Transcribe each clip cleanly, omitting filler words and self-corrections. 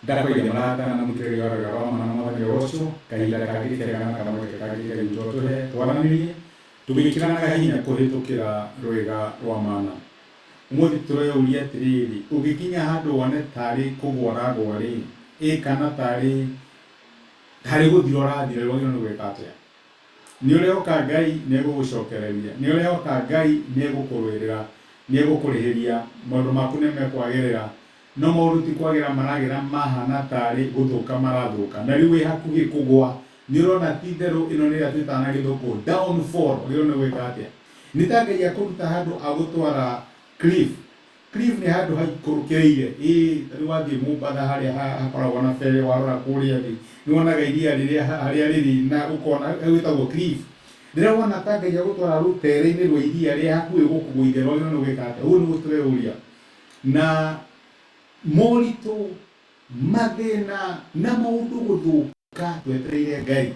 Ndakũiga mũrata na mũthikĩrĩria wa Rwĩga rwa Ma na Mwathani ũgocwo, kahinda kangĩ kega na kamweke kangĩ Ngai witũ atũhe twaranĩrie tũgĩkĩranaga hinya kũhĩtũkĩra rwĩga rwa mana. Ũmũthĩ tũreyũria atĩrĩrĩ, ũngĩkinya handũ wone tarĩ kũgwa ũragwa rĩ, ĩ kana tarĩ tarĩ gũthira ũrathira rĩ, wagĩrĩirwo nĩ gwĩka atĩa? Nĩ ũrehoka Ngai nĩ egũgũcokereria, nĩ ũrehoka Ngai nĩ egũkũrũĩrĩra, nĩ egũkũrĩhĩria, maũndũ maku nĩ mekwagĩrĩra, No maũndũ ti kwagĩra maragĩra mahana tarĩ gũthũka marathũka na rĩu wĩ hakuhĩ kũgwa. Nĩ ũrona ti itherũ ĩno nĩ ĩrĩa twĩtaga na gĩthũngũ downfall. Wagĩrĩirwo nĩ gwĩka atĩa? Nĩ ta Ngai akũruta handũ agũtwara cliff. Cliff nĩ handũ haikũrũkĩrĩire. Ĩĩ ta rĩu wathiĩ Mombatha harĩa hakoragwo na ferry warora kũrĩa thĩ nĩ wonaga iria rĩrĩa harĩa rĩrĩ na ũkona hau ĩtagwo cliff. Rĩrĩa wona ta Ngai agũtwara rũtere-inĩ rwa iria rĩ hakuhĩ gũkũgũithia wagĩrĩirwo nĩ gwĩka atĩa? Ũguo nĩguo tũreyũria. Na moritũ, mathĩna, na maũndũ gũthũka twetereire Ngai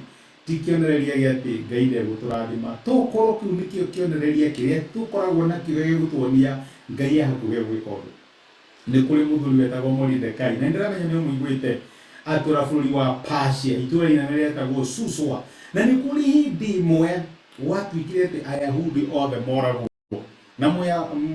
ti kĩonereria gĩa atĩ Ngai ndegũtũrathima. Tokorwo kĩu nĩkĩo kĩonereria kĩrĩa tũkoragwo nakĩo gĩa gũtuonia Ngai e hakuhĩ gwĩka ũndũ. Nĩ kũrĩ mũthuri wetagwo Moridekai, na nĩndĩramenya nĩ ũmũiguĩte, atũra bũrũri wa Persia, itũũra inene rĩetagwo Suswa. Na nĩ kũrĩ hĩndĩ ĩmwe gwatuĩkire atĩ Ayahudi othe moragwo. Na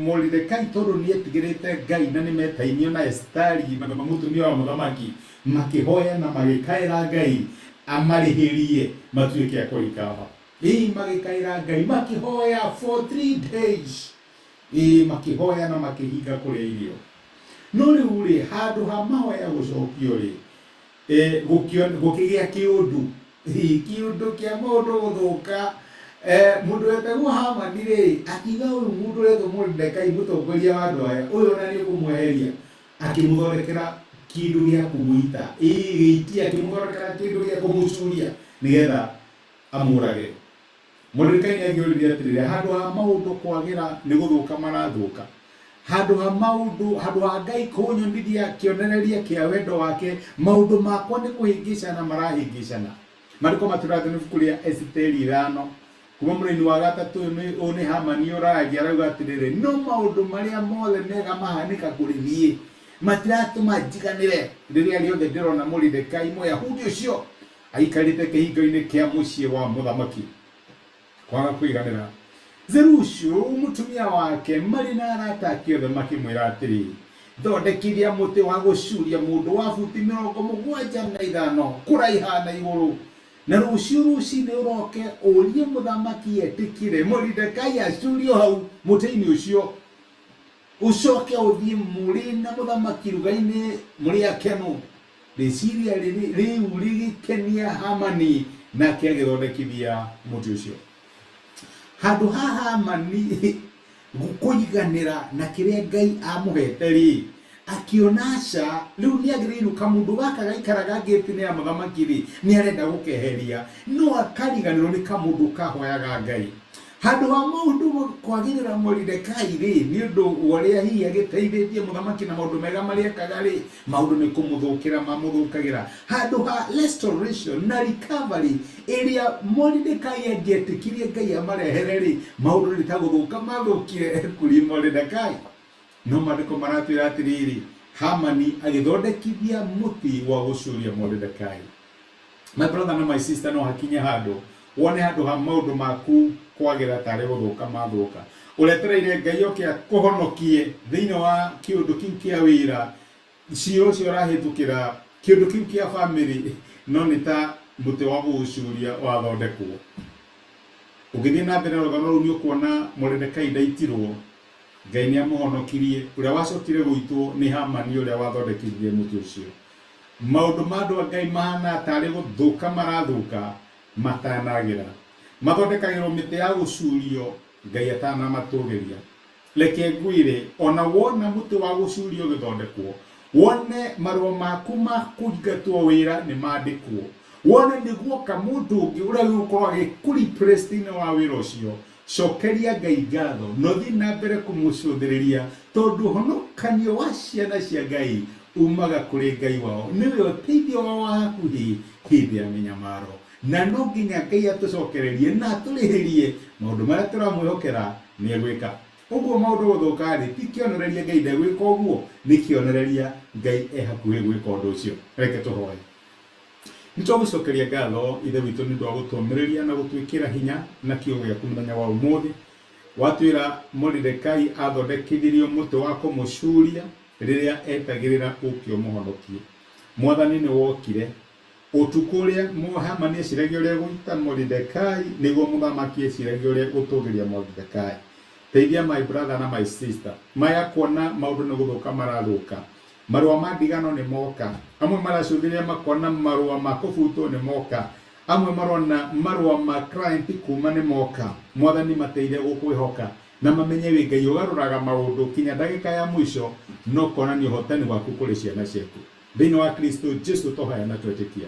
Moridekai tondũ nĩetigĩrĩte Ngai na nĩmetainio na Esiteri mũtumia wa mũthamaki, makĩhoya na magĩkaĩra Ngai amarĩhĩrie matuĩke a kũrikaba. Ĩĩ, magĩkaĩra Ngai makĩhoya for 3 days. Ĩĩ, makĩhoya na makĩhinga kũrĩa irio. No rĩu-rĩ, handũ ha mahoya gũcokio-rĩ, Gũkĩgĩa kĩũndũ, kĩũndũ kĩa maũndũ gũthũka. Mũndũ wetagwo Hamani rĩ, akiuga ũyũ mũndũ ũretwo Moridekai mũtongoria wa andũ aya, ũyũ ona nĩ ũkũmweheria. Akĩmũthondekera kĩndũ gĩa kũmũita, ĩĩ gĩitia, akĩmũthondekera kĩndũ gĩa kũmũcuria nĩgetha amũrage. Moridekai nĩ angĩoririe atĩrĩrĩ, handũ ha maũndũ kwagĩra nĩ gũthũka marathũka? Handũ ha maũndũ, handũ ha Ngai kũnyonithia kĩonereria kĩa wendo wake, maũndũ makwa nĩ kũhĩngĩcana marahĩngĩcana. Maandĩko matwĩraga atĩ nĩ ibuku rĩa Esiteri 5, kuma mũraini wa gatatũ, ũyũ nĩ Hamani ũraria, arauga atĩrĩrĩ, no maũndũ marĩa mothe mega mahanĩka kũrĩ niĩ, matiratũma njiganĩre rĩrĩa rĩothe ndĩrona Moridekai Mũyahudi ũcio Aikarĩte kĩhingo-inĩ kĩa mũciĩ wa mũthamaki. Kwaga kũiganĩra. Zerushu mũtumia wake marĩ na arata ake othe makĩmwĩra atĩrĩ, Thondekithia mũtĩ wa gũcuuria mũndũ wa buti 75 kũraiha na igũrũ, na rũciũ rũciinĩ ũroke ũrie mũthamaki etĩkĩre Moridekai acuurio hau mũtĩ-inĩ ũcio. Ũcoke ũthiĩ mũrĩ na mũthamaki iruga-inĩ mũrĩ akenu. Rĩciria rĩu rĩgĩkenia Hamani, nake agĩthondekithia mũtĩ ũcio. Handũ ha Hamani kũiganĩra na kĩrĩa Ngai amũhete-rĩ, akĩona aca, rĩu nĩ agĩrĩirwo, kamũndũ gaka gaikaraga ngĩti-inĩ ya mũthamaki-rĩ, nĩ arenda gũkeheria. No akariganĩrwo nĩ kamũndũ kahoyaga Ngai. Handũ ha maũndũ kwagĩrĩra Moridekai-rĩ, nĩ ũndũ wa ũrĩa hihi agĩteithĩtie mũthamaki na maũndũ mega marĩa ekaga-rĩ, maũndũ nĩ kũmũthũkĩra mamũthũkagĩra. Handũ ha restoration na recovery ĩrĩa Moridekai angĩetĩkirie Ngai amarehere-rĩ, maũndũ nĩ ta gũthũka mathũkire kũrĩ Moridekai. No maandĩko maratwĩra atĩrĩrĩ, Hamani agĩthondekithia mũtĩ wa gũcuria Moridekai. My brother na my sister, no hakinye handũ wone handũ ha maũndũ maku kwagĩra tarĩ gũthũka mathũka. Ũretereire Ngai oke akũhonokie thĩinĩ wa kĩũndũ kĩu kĩa wĩra, cira ũcio ũrahĩtũkĩra, kĩũndũ kĩu kĩa family, no nĩ ta mũtĩ wa gũgũcuria wathondekwo. Ũngĩthiĩ na mbere na rũgano rũu nĩ ũkuona Moridekai ndaitirwo, Ngai nĩ amũhonokirie. Ũrĩa wacokire gũitwo nĩ Hamani ũrĩa wathondekithirie mũtĩ ũcio. Maũndũ ma andũ a Ngai mahana tarĩ gũthũka marathũka matanagĩra. Mathondekagĩrwo mĩtĩ ya gũcurio Ngai atanamatũgĩria. Reke ngwĩre, ona wona mũtĩ wa gũcurio ũgĩthondekwo, wone marũa maku ma kũingatwo wĩra nĩ mandĩkwo, wone nĩ guoka mũndũ ũngĩ ũrĩa ũgũkorwo agĩkũ replace thĩinĩ wa wĩra ũcio, Cokeria Ngai ngatho na ũthiĩ na mbere kũmũcũthĩrĩria, tondũ ũhonokanio wa ciana cia Ngai umaga kũrĩ Ngai wao. Nĩwe ũteithio wao wa hakuhĩ hĩndĩ ya mĩnyamaro. Na no nginya Ngai atũcokererie na atũrĩhĩrie maũndũ marĩa tũramwĩhokera nĩ egwĩka. Ũguo maũndũ gũthũka rĩ, ti kĩonereria Ngai ndegwĩka ũguo, nĩ kĩonereria Ngai e hakuhĩ gwĩka ũndũ ũcio. Reke tũhoe. Nĩ twagũcokeria ngatho Ithe witũ nĩ ũndũ wa gũtũũmĩrĩria na gũtwĩkĩra hinya na kiugo gĩaku mũthenya wa ũmũthĩ. Watwĩra Moridekai athondekithirio mũtĩ wa kũmũcuria rĩrĩa etagĩrĩra ũke ũmũhonokie. Mwathani nĩ wokire. Ũtukũ ũrĩa Hamani eciragia ũrĩa egũita Moridekai, nĩguo mũthamaki eciragia ũrĩa egũtũgĩria Moridekai. Teithia my brother na my sister. Maya kuona maũndũ nĩ gũthũka marathũka. Marũa ma ndigano nĩ moka. Amwe maracũthĩrĩria makona marũa ma kũbutwo nĩ moka. Amwe marona marũa ma client kuma nĩ moka. Mwathani mateithie gũkwĩhoka na mamenye wĩ Ngai ũgarũraga maũndũ kinya ndagĩka ya mũico na ũkonania ũhotani waku kũrĩ ciana ciaku. Thĩinĩ wa Kristo Jesu twahoya na twetĩkia.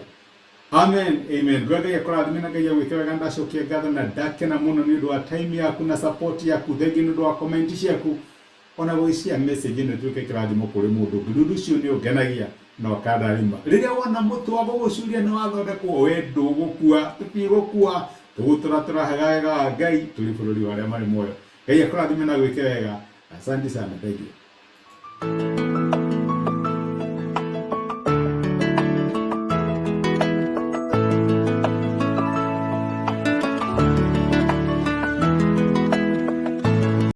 Amen, amen. Ngoro Ngai akũrathime na Ngai agwĩke wega. Ndacokia ngatho na ndakena mũno nĩ ũndũ wa time yaku na support yaku. Thengiũ nĩ ũndũ wa comment ciaku ona gũgĩcia message ĩno ĩtuĩke kĩrathimo kũrĩ mũndũ ũngĩ. Ũndũ ũcio nĩ ũngenagia na ũkandathima. Rĩrĩa wona mũtĩ wa gũgũcuria nĩ wathondekwo, we ndũgũkua, tũtigũkua, tũgũtũra tũrahaga wega wa Ngai tũrĩ bũrũri wa arĩa marĩ muoyo. Ngai akũrathime na agwĩke wega. Asante sana, thank you.